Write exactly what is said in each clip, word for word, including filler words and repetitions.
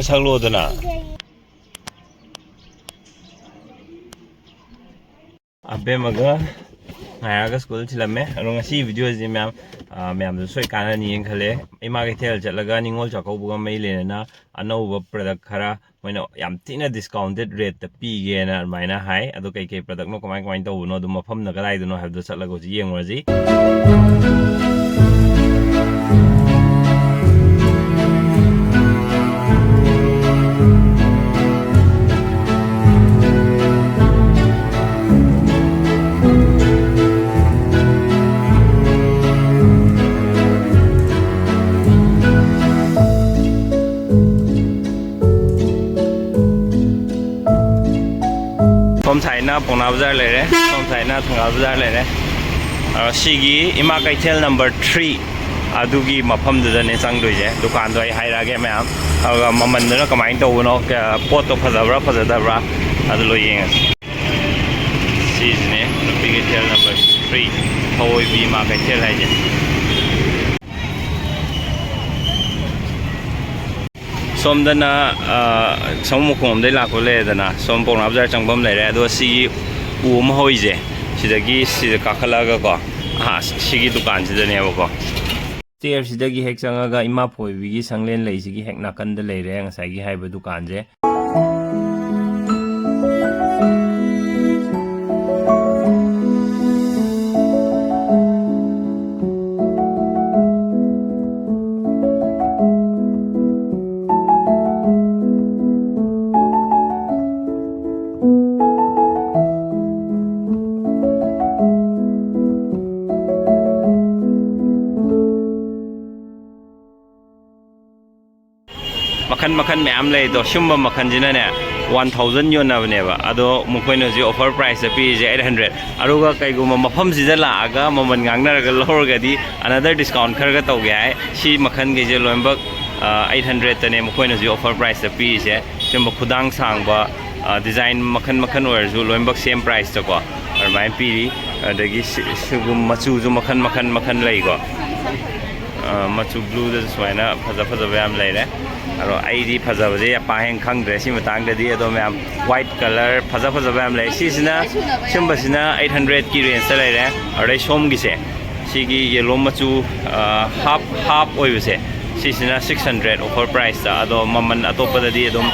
ꯁꯛꯂꯣꯗꯅ꯫ ꯑꯕꯦꯝꯃꯒ ꯉꯥꯏꯔꯒ ꯁ꯭ꯀꯨꯜ ꯊꯤꯜꯂꯝꯃꯦ꯫ ꯑꯗꯣ ꯉꯁꯤ ꯚꯤꯗꯤꯑꯣꯁꯤ ꯃꯌꯥꯝ, ꯑ, ꯃꯌꯥꯝꯗꯁꯨ ꯁꯣꯏ ꯀꯥꯟꯅꯅꯤꯅ ꯈꯜꯂꯦ꯫ ꯏꯃꯥ ꯀꯩꯊꯦꯜ ꯆꯠꯂꯒ ꯅꯤꯉꯣꯜ ꯆꯥꯛꯀꯧꯕꯒ ꯃꯔꯤ ꯂꯩꯅꯅ ꯑꯅꯧꯕ ꯄ꯭ꯔꯗꯛ ꯈꯔ ꯃꯣꯏꯅ ꯌꯥꯝ ꯊꯤꯅ ꯗꯤꯁꯀꯥꯎꯟꯇꯦꯠ ꯔꯦꯠꯇ ꯄꯤꯒꯦꯅ ꯑꯗꯨꯃꯥꯏꯅ ꯍꯥꯏ꯫ ꯑꯗꯣ ꯀꯩꯀꯩ ꯄ꯭ꯔꯗꯛꯅꯣ, ꯀꯃꯥꯏ ꯀꯃꯥꯏꯅ ꯇꯧꯕꯅꯣ, ꯑꯗꯨ ꯃꯐꯝꯅ ꯀꯗꯥꯏꯗꯅꯣ ꯍꯥꯏꯕꯗꯣ ꯆꯠꯂꯒ ꯍꯧꯖꯤꯛ ꯌꯦꯡꯉꯨꯔꯁꯤ꯫ ꯁꯣꯝ ꯁꯥꯏꯠꯅ ꯄꯥꯎꯅꯥ ꯕꯖꯥꯔ ꯂꯩꯔꯦ, ꯁꯣꯝ ꯁꯥꯏꯠꯅ ꯊꯪꯒꯥꯜ ꯕꯖꯥꯔ ꯂꯩꯔꯦ꯫ ꯑ, ꯁꯤꯒꯤ ꯏꯃꯥ ꯀꯩꯊꯦꯜ ꯅꯝꯕꯔ ꯊ꯭ꯔꯤ ꯑꯗꯨꯒꯤ ꯃꯐꯝꯗꯨꯗꯅꯦ ꯆꯪꯗꯣꯏꯁꯦ꯫ ꯗꯨꯀꯥꯟꯗꯣ ꯑꯩ ꯍꯥꯏꯔꯛꯑꯒꯦ ꯃꯌꯥꯝ, ꯑꯗꯨꯒ ꯃꯃꯟꯗꯨꯅ ꯀꯃꯥꯏꯅ ꯇꯧꯕꯅꯣ, ꯀꯌꯥ-, ꯄꯣꯠꯇꯣ ꯐꯖꯕ꯭ꯔꯥ ꯐꯖꯗꯕ꯭ꯔꯥ ꯑꯗꯨ ꯂꯣꯏ ꯌꯦꯡꯉꯁꯤ꯫ ꯁꯤꯁꯤꯅꯦ ꯅꯨꯄꯤ ꯀꯩꯊꯦꯜ ꯅꯝꯕꯔ ꯊ꯭ꯔꯤ, ꯊꯧꯑꯣꯏꯕꯤ ꯏꯃꯥ ꯀꯩꯊꯦꯜ ꯍꯥꯏꯁꯦ꯫ ꯁꯣꯝꯗꯅ, ꯑ, ꯁꯥꯃꯨ ꯃꯈꯣꯡ ꯂꯣꯝꯗꯩ ꯂꯥꯛꯄ ꯂꯩꯔꯦꯗꯅ, ꯁꯣꯝ ꯄꯥꯎꯅꯥ ꯕꯖꯥꯔ ꯆꯪꯐꯝ ꯂꯩꯔꯦ꯫ ꯑꯗꯣ ꯁꯤꯒꯤ ꯎ ꯑꯃ ꯍꯧꯔꯤꯁꯦ, ꯁꯤꯗꯒꯤ ꯁꯤꯗ ꯀꯥꯈꯠꯂꯛꯑꯒꯀꯣ, ꯑꯍꯥ, ꯁꯤꯒꯤ ꯗꯨꯀꯥꯟꯁꯤꯗꯅꯦꯕꯀꯣ꯫ ꯁ꯭ꯇꯦꯌꯔꯁꯤꯗꯒꯤ ꯍꯦꯛ ꯆꯪꯉꯒ ꯏꯃꯥ ꯊꯧꯑꯣꯏꯕꯤꯒꯤ ꯁꯪꯂꯦꯟ ꯂꯩꯁꯤꯒꯤ ꯍꯦꯛ ꯅꯥꯀꯟꯗ ꯂꯩꯔꯦ ꯉꯁꯥꯏꯒꯤ ꯍꯥꯏꯔꯤꯕ ꯗꯨꯀꯥꯟꯁꯦ꯫ ꯃꯈꯟ ꯃꯈꯟ ꯃꯌꯥꯝ ꯂꯩ ꯑꯗꯣ, ꯁꯨꯝꯕ ꯃꯈꯟꯁꯤꯅꯅꯦ, ꯋꯥꯟ ꯊꯥꯎꯖꯟ ꯌꯣꯟꯅꯕꯅꯦꯕ, ꯑꯗꯣ ꯃꯈꯣꯏꯅ ꯍꯧꯖꯤꯛ ꯑꯣꯐꯔ ꯄ꯭ꯔꯥꯏꯁꯇ ꯄꯤꯔꯤꯁꯦ ꯑꯩꯠ ꯍꯟꯗ꯭ꯔꯦꯠ꯫ ꯑꯗꯨꯒ ꯀꯩꯒꯨꯝꯕ ꯃꯐꯝꯁꯤꯗ ꯂꯥꯛꯑꯒ ꯃꯃꯜ ꯉꯥꯡꯅꯔꯒ ꯂꯧꯔꯒꯗꯤ, ꯑꯅꯗꯔ ꯗꯤꯁꯀꯥꯎꯟ ꯈꯔꯒ ꯇꯧꯒꯦ ꯍꯥꯏ꯫ ꯁꯤ ꯃꯈꯟꯈꯩꯁꯦ ꯂꯣꯏꯅꯃꯛ, ꯑ, ꯑꯩꯠ ꯍꯟꯗ꯭ꯔꯦꯠꯇꯅꯦ ꯃꯈꯣꯏꯅ ꯍꯧꯖꯤꯛ ꯑꯣꯐꯔ ꯄ꯭ꯔꯥꯏꯁꯇ ꯄꯤꯔꯤꯁꯦ꯫ ꯁꯨꯝꯕ ꯈꯨꯗꯥꯡ ꯁꯥꯡꯕ, ꯑ, ꯗꯤꯖꯥꯏꯟ ꯃꯈꯟ ꯃꯈꯟ ꯑꯣꯏꯔꯁꯨ ꯂꯣꯏꯅꯃꯛ ꯁꯦꯝ ꯄ꯭ꯔꯥꯏꯁꯇꯀꯣ ꯑꯗꯨꯃꯥꯏꯅ ꯄꯤꯔꯤ꯫ ꯑꯗꯒꯤ ꯁꯤ-, ꯁꯤꯒꯨꯝ ꯃꯆꯨꯁꯨ ꯃꯈꯟ ꯃꯈꯟ ꯃꯈꯟ ꯂꯩꯀꯣ꯫ ꯑ, ꯃꯆꯨ ꯕ꯭ꯂꯨꯗꯁꯨ ꯁꯨꯃꯥꯏꯅ ꯐꯖ ꯐꯖꯕ ꯌꯥꯝ ꯂꯩꯔꯦ꯫ ꯑꯗꯣ ꯑꯩꯗꯤ ꯐꯖꯕꯁꯦ ꯌꯥꯝ ꯄꯥꯛ ꯍꯦꯟꯅ ꯈꯪꯗ꯭ꯔꯦ ꯁꯤ ꯃꯇꯥꯡꯗꯗꯤ꯫ ꯑꯗꯣ ꯃꯌꯥꯝ, white colour ꯐꯖ ꯐꯖꯕ ꯌꯥꯝ ꯂꯩ꯫ ꯁꯤꯁꯤꯅ, ꯁꯨꯝꯕꯁꯤꯅ eight hundredꯀꯤ rangeꯇ ꯂꯩꯔꯦ꯫ ꯑꯗꯩ ꯁꯣꯝꯒꯤꯁꯦ, ꯁꯤꯒꯤ yellow ꯃꯆꯨ, half half ꯑꯣꯏꯕꯁꯦ, ꯁꯤꯁꯤꯅ six hundred offer priceꯇ꯫ ꯑꯗꯣ ꯃꯃꯜ ꯑꯇꯣꯞꯄꯗꯗꯤ ꯑꯗꯨꯝ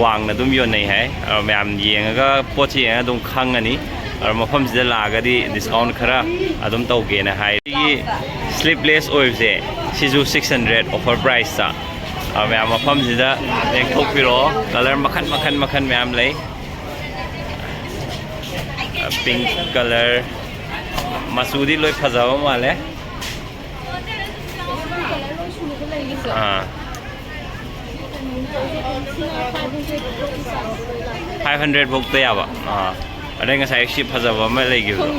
ꯋꯥꯡꯅ ꯑꯗꯨꯝ ꯌꯣꯟꯅꯩ ꯍꯥꯏ꯫ ꯑꯗꯣ ꯃꯌꯥꯝ ꯌꯦꯡꯉꯒ, ꯄꯣꯠꯁꯤ ꯌꯦꯡꯉꯒ ꯑꯗꯨꯝ ꯈꯪꯉꯅꯤ꯫ ꯑꯗꯣ ꯃꯐꯝꯁꯤꯗ ꯂꯥꯛꯑꯒꯗꯤ discount ꯈꯔ ꯑꯗꯨꯝ ꯇꯧꯒꯦꯅ ꯍꯥꯏ꯫ ꯁꯤꯒꯤ sleeveless ꯑꯣꯏꯕꯁꯦ, ꯁꯤꯁꯨ six hundred offer priceꯇ꯫ ꯑꯗꯣ ꯃꯌꯥꯝ ꯃꯐꯝꯁꯤꯗ ꯂꯦꯡꯊꯣꯛꯄꯤꯔꯛꯑꯣ꯫ Colour ꯃꯈꯜ ꯃꯈꯜ ꯃꯈꯜ ꯃꯌꯥꯝ ꯂꯩ꯫ Pink colour, ꯃꯆꯨꯗꯤ ꯂꯣꯏ ꯐꯖꯕ ꯃꯥꯜꯂꯦ꯫ ꯑꯥ꯫ Five hundred ꯐꯥꯎꯗ ꯌꯥꯕ꯫ ꯑꯥ꯫ ꯑꯗꯩ ꯉꯁꯥꯏ ꯁꯤ ꯐꯖꯕ ꯑꯃ ꯂꯩꯈꯤꯕꯗꯣ꯫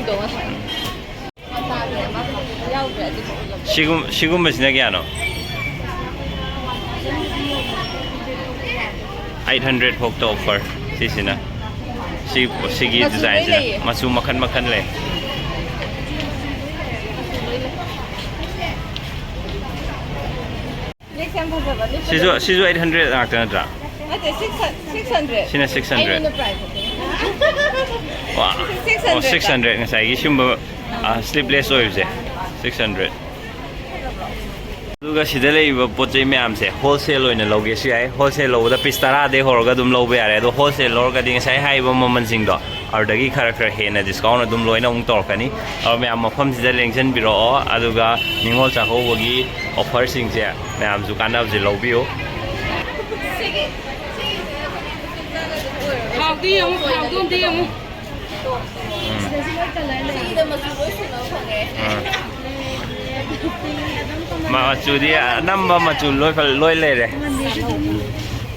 ꯁꯤꯒꯨꯝ-, ꯁꯤꯒꯨꯝꯕꯁꯤꯅ ꯀꯌꯥꯅꯣ? Eight hundred ꯐꯥꯎꯗ offer꯫ ꯁꯤꯁꯤꯅ, ꯁꯤ, ꯁꯤꯒꯤ ꯗꯤꯖꯥꯏꯟꯁꯤꯅ ꯃꯆꯨ ꯃꯈꯜ ꯃꯈꯜ ꯂꯩ꯫ ꯁꯤꯁꯨ, ꯁꯤꯁꯨ eight hundred ꯉꯥꯛꯇ ꯅꯠꯇ꯭ꯔꯥ? ꯅꯠꯇꯦ, six hundred, six hundred꯫ ꯁꯤꯅ six hundred꯫ ꯑꯩꯉꯣꯟꯗ price ꯅꯠꯇꯦ꯫ ꯋꯥ꯫ Six hundred꯫ ꯑꯣ, six hundred꯫ ꯉꯁꯥꯏꯒꯤ ꯁꯤꯒꯨꯝꯕ, ꯑꯥ, sleeveless ꯑꯣꯏꯕꯁꯦ, six hundred꯫ ꯑꯗꯨꯒ ꯁꯤꯗ ꯂꯩꯔꯤꯕ ꯄꯣꯠ ꯆꯩ ꯃꯌꯥꯝꯁꯦ wholesale ꯑꯣꯏꯅ ꯂꯧꯒꯦꯁꯨ ꯌꯥꯏ꯫ Wholesale ꯂꯧꯕꯗ piece ꯇꯔꯥꯗꯩ ꯍꯧꯔꯒ ꯑꯗꯨꯝ ꯂꯧꯕ ꯌꯥꯔꯦ꯫ ꯑꯗꯣ wholesale ꯂꯧꯔꯒꯗꯤ ꯉꯁꯥꯏ ꯍꯥꯏꯔꯤꯕ ꯃꯃꯜꯁꯤꯡꯗꯣ, ꯑꯗꯨꯗꯒꯤ ꯈꯔ ꯈꯔ ꯍꯦꯟꯅ discount ꯑꯗꯨꯝ ꯂꯣꯏꯅ ꯑꯃꯨꯛ ꯇꯧꯔꯛꯀꯅꯤ꯫ ꯑꯗꯣ ꯃꯌꯥꯝ ꯃꯐꯝꯁꯤꯗ ꯂꯦꯡꯁꯤꯟꯕꯤꯔꯛꯑꯣ, ꯑꯗꯨꯒ ꯅꯤꯉꯣꯜ ꯆꯥꯛꯀꯧꯕꯒꯤ offerꯁꯤꯡꯁꯦ ꯃꯌꯥꯝꯁꯨ ꯀꯥꯟꯅꯕꯁꯦ ꯂꯧꯕꯤꯌꯨ꯫ ꯊꯥꯎꯗꯤ ꯌꯦꯡꯉꯨ, ꯊꯥꯎꯗꯣ ꯑꯝꯇ ꯌꯦꯡꯉꯨ꯫ ꯎꯝ꯫ ꯁꯤꯗ ꯃꯆꯨ ꯂꯣꯏ ꯁꯨꯅꯕ ꯐꯪꯉꯦ꯫ ꯎꯝ꯫ ꯃꯆꯨꯗꯤ ꯑꯅꯝꯕ ꯃꯆꯨ ꯂꯣꯏ ꯐ-, ꯂꯣꯏ ꯂꯩꯔꯦ꯫ ꯃꯃꯜꯗꯤ ꯑꯗꯨꯝ,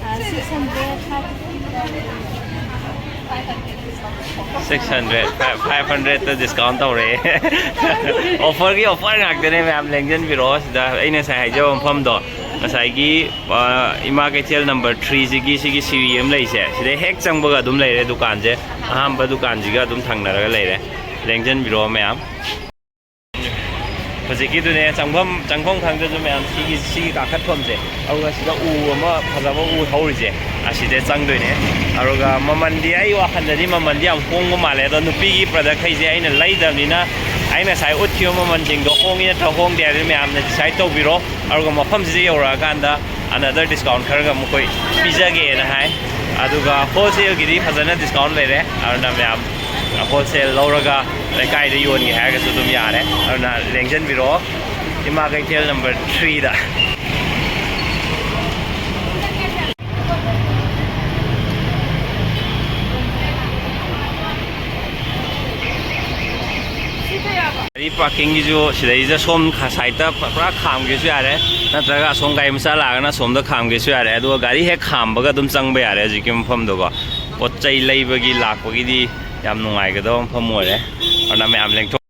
ꯑ, six hundred, five fifty꯫ Six hundred, five, five hundredꯇ discount ꯇꯧꯔꯦ꯫ Offerꯒꯤ offer ꯉꯥꯛꯇꯅꯦ ꯃꯌꯥꯝ, ꯂꯦꯡꯁꯤꯟꯕꯤꯔꯛꯑꯣ꯫ ꯁꯤꯗ ꯑꯩ ꯉꯁꯥꯏ ꯍꯥꯏꯖꯕ ꯃꯐꯝꯗꯣ, ꯉꯁꯥꯏꯒꯤ, ꯑ, ꯏꯃꯥ ꯀꯩꯊꯦꯜ number threeꯁꯤꯒꯤ ꯁꯤꯒꯤ ꯁꯤꯔꯤ ꯑꯃ ꯂꯩꯁꯦ, ꯁꯤꯗꯩ ꯍꯦꯛ ꯆꯪꯕꯒ ꯑꯗꯨꯝ ꯂꯩꯔꯦ ꯗꯨꯀꯥꯟꯁꯦ꯫ ꯑꯍꯥꯟꯕ ꯗꯨꯀꯥꯟꯁꯤꯒ ꯑꯗꯨꯝ ꯊꯪꯅꯔꯒ ꯂꯩꯔꯦ꯫ ꯂꯦꯡꯁꯤꯟꯕꯤꯔꯛꯑꯣ ꯃꯌꯥꯝ꯫ ꯍꯧꯖꯤꯛꯀꯤꯗꯨꯅꯦ ꯆꯪꯐꯝ ꯆꯪꯐꯝ ꯈꯪꯗ꯭ꯔꯁꯨ ꯃꯌꯥꯝ ꯁꯤꯒꯤ ꯁꯤꯒꯤ ꯀꯥꯈꯠꯐꯝꯁꯦ, ꯑꯗꯨꯒ ꯁꯤꯗ ꯎ ꯑꯃ ꯐꯖꯕ ꯎ ꯍꯧꯔꯤꯁꯦ, ꯑꯁꯤꯗ ꯆꯪꯗꯣꯏꯅꯦ꯫ ꯑꯗꯨꯒ ꯃꯃꯜꯗꯤ ꯑꯩ ꯋꯥꯈꯜꯗꯗꯤ ꯃꯃꯜꯗꯤ ꯌꯥꯝ ꯍꯣꯡꯕ ꯃꯥꯜꯂꯦ꯫ ꯑꯗꯣ ꯅꯨꯄꯤꯒꯤ ꯄ꯭ꯔꯗꯛꯈꯩꯁꯦ ꯑꯩꯅ ꯂꯩꯗꯕꯅꯤꯅ ꯑꯩ ꯉꯁꯥꯏ ꯎꯠꯈꯤꯕ ꯃꯃꯜꯁꯤꯡꯗꯣ ꯍꯣꯡꯉꯤ ꯅꯠꯇ꯭ꯔ ꯍꯣꯡꯗꯦ ꯍꯥꯏꯕꯗꯨ ꯃꯌꯥꯝꯅ ꯗꯤꯁꯥꯏꯠ ꯇꯧꯕꯤꯔꯣ꯫ ꯑꯗꯨꯒ ꯃꯐꯝꯁꯤꯗ ꯌꯧꯔꯛꯑꯀꯥꯟꯗ another discount ꯈꯔꯒ ꯃꯈꯣꯏ ꯄꯤꯖꯒꯦꯅ ꯍꯥꯏ꯫ ꯑꯗꯨꯒ ꯍꯣꯜꯁꯦꯜꯒꯤꯗꯤ ꯐꯖꯅ ꯗꯤꯁꯀꯥꯎꯟ ꯂꯩꯔꯦ꯫ ꯑꯗꯨꯅ ꯃꯌꯥꯝ ꯍꯣꯜꯁꯦꯜ ꯂꯧꯔꯒ ꯂꯩꯀꯥꯏꯗ ꯌꯣꯟꯒꯦ ꯍꯥꯏꯔꯒꯁꯨ ꯑꯗꯨꯝ ꯌꯥꯔꯦ꯫ ꯑꯗꯨꯅ ꯂꯦꯡꯁꯤꯟꯕꯤꯔꯛꯑꯣ ꯏꯃꯥ ꯀꯩꯊꯦꯜ ꯅꯝꯕꯔ ꯊ꯭ꯔꯤꯗ꯫ ꯒꯥꯔꯤ ꯄꯥꯔꯀꯤꯡꯒꯤꯁꯨ ꯁꯤꯗꯩꯁꯤꯗ ꯁꯣꯝ ꯁꯥꯏꯠꯇ ꯄꯨꯔꯥ ꯈꯥꯝꯒꯦꯁꯨ ꯌꯥꯔꯦ, ꯅꯠꯇ꯭ꯔꯒ ꯑꯁꯣꯝ ꯒꯥꯔꯤ ꯃꯆꯥ ꯂꯥꯛꯑꯒꯅ ꯁꯣꯝꯗ ꯈꯥꯝꯒꯦꯁꯨ ꯌꯥꯔꯦ꯫ ꯑꯗꯨꯒ ꯒꯥꯔꯤ ꯍꯦꯛ ꯈꯥꯝꯕꯒ ꯑꯗꯨꯝ ꯆꯪꯕ ꯌꯥꯔꯦ ꯍꯧꯖꯤꯛꯀꯤ ꯃꯐꯝꯗꯨꯀꯣ꯫ ꯄꯣꯠ ꯆꯩ ꯂꯩꯕꯒꯤ ꯂꯥꯛꯄꯒꯤꯗꯤ ꯌꯥꯝ ꯅꯨꯡꯉꯥꯏꯒꯗꯕ ꯃꯐꯝ ꯑꯣꯏꯔꯦ꯫ ꯑꯗꯨꯅ ꯃꯌꯥꯝ ꯂꯦꯡꯊꯣꯛ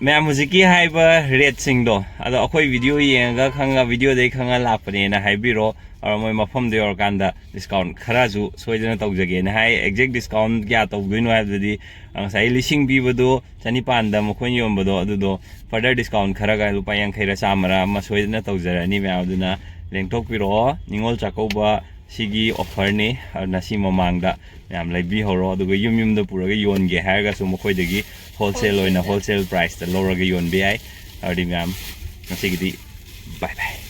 ꯃꯌꯥꯝ ꯍꯧꯖꯤꯛꯀꯤ ꯍꯥꯏꯕ ꯔꯦꯠꯁꯤꯡꯗꯣ ꯑꯗꯣ ꯑꯩꯈꯣꯏ ꯚꯤꯗꯤꯑꯣ ꯌꯦꯡꯉꯒ ꯈꯪꯉ ꯚꯤꯗꯤꯑꯣꯗꯩ ꯈꯪꯉ ꯂꯥꯛꯄꯅꯦꯅ ꯍꯥꯏꯕꯤꯔꯣ꯫ ꯑꯗꯣ ꯃꯣꯏ ꯃꯐꯝꯗ ꯌꯧꯔꯀꯥꯟꯗ ꯗꯤꯁꯀꯥꯎꯟ ꯈꯔꯁꯨ ꯁꯣꯏꯗꯅ ꯇꯧꯖꯒꯦꯅ ꯍꯥꯏ꯫ ꯑꯦꯛꯖꯦꯛ ꯗꯤꯁꯀꯥꯎꯟ ꯀꯌꯥ ꯇꯧꯗꯣꯏꯅꯣ ꯍꯥꯏꯕꯗꯨꯗꯤ ꯉꯁꯥꯏ ꯂꯤꯁꯤꯡ ꯄꯤꯕꯗꯣ ꯆꯅꯤꯄꯥꯟꯗ ꯃꯈꯣꯏꯅ ꯌꯣꯟꯕꯗꯣ ꯑꯗꯨꯗꯣ ꯐꯔꯗꯔ ꯗꯤꯁꯀꯥꯎꯟ ꯈꯔꯒ ꯂꯨꯄꯥ ꯌꯥꯡꯈꯩꯔ ꯆꯥꯝꯃꯔ ꯑꯃ ꯁꯣꯏꯗꯅ ꯇꯧꯖꯔꯅꯤ ꯃꯌꯥꯝ꯫ ꯑꯗꯨꯅ ꯂꯦꯡꯊꯣꯛꯄꯤꯔꯛꯑꯣ꯫ ꯅꯤꯉꯣꯜ ꯆꯥꯛꯀꯧꯕ ꯁꯤꯒꯤ ꯑꯣꯐꯔꯅꯤ꯫ ꯑꯗꯨꯅ ꯁꯤ ꯃꯃꯥꯡꯗ ꯃꯌꯥꯝ ꯂꯩꯕꯤꯍꯧꯔꯣ꯫ ꯑꯗꯨꯒ ꯌꯨꯝ ꯌꯨꯝꯗ ꯄꯨꯔꯒ ꯌꯣꯟꯒꯦ ꯍꯥꯏꯔꯒꯁꯨ ꯃꯈꯣꯏꯗꯒꯤ ꯍꯣꯜꯁꯦꯜ ꯑꯣꯏꯅ ꯍꯣꯜꯁꯦꯜ ꯄ꯭ꯔꯥꯏꯁꯇ ꯂꯧꯔꯒ ꯌꯣꯟꯕ ꯌꯥꯏ꯫ ꯑꯗꯨꯗꯤ ꯃꯌꯥꯝ ꯉꯁꯤꯒꯤꯗꯤ ꯕꯥꯏ ꯕꯥꯏ꯫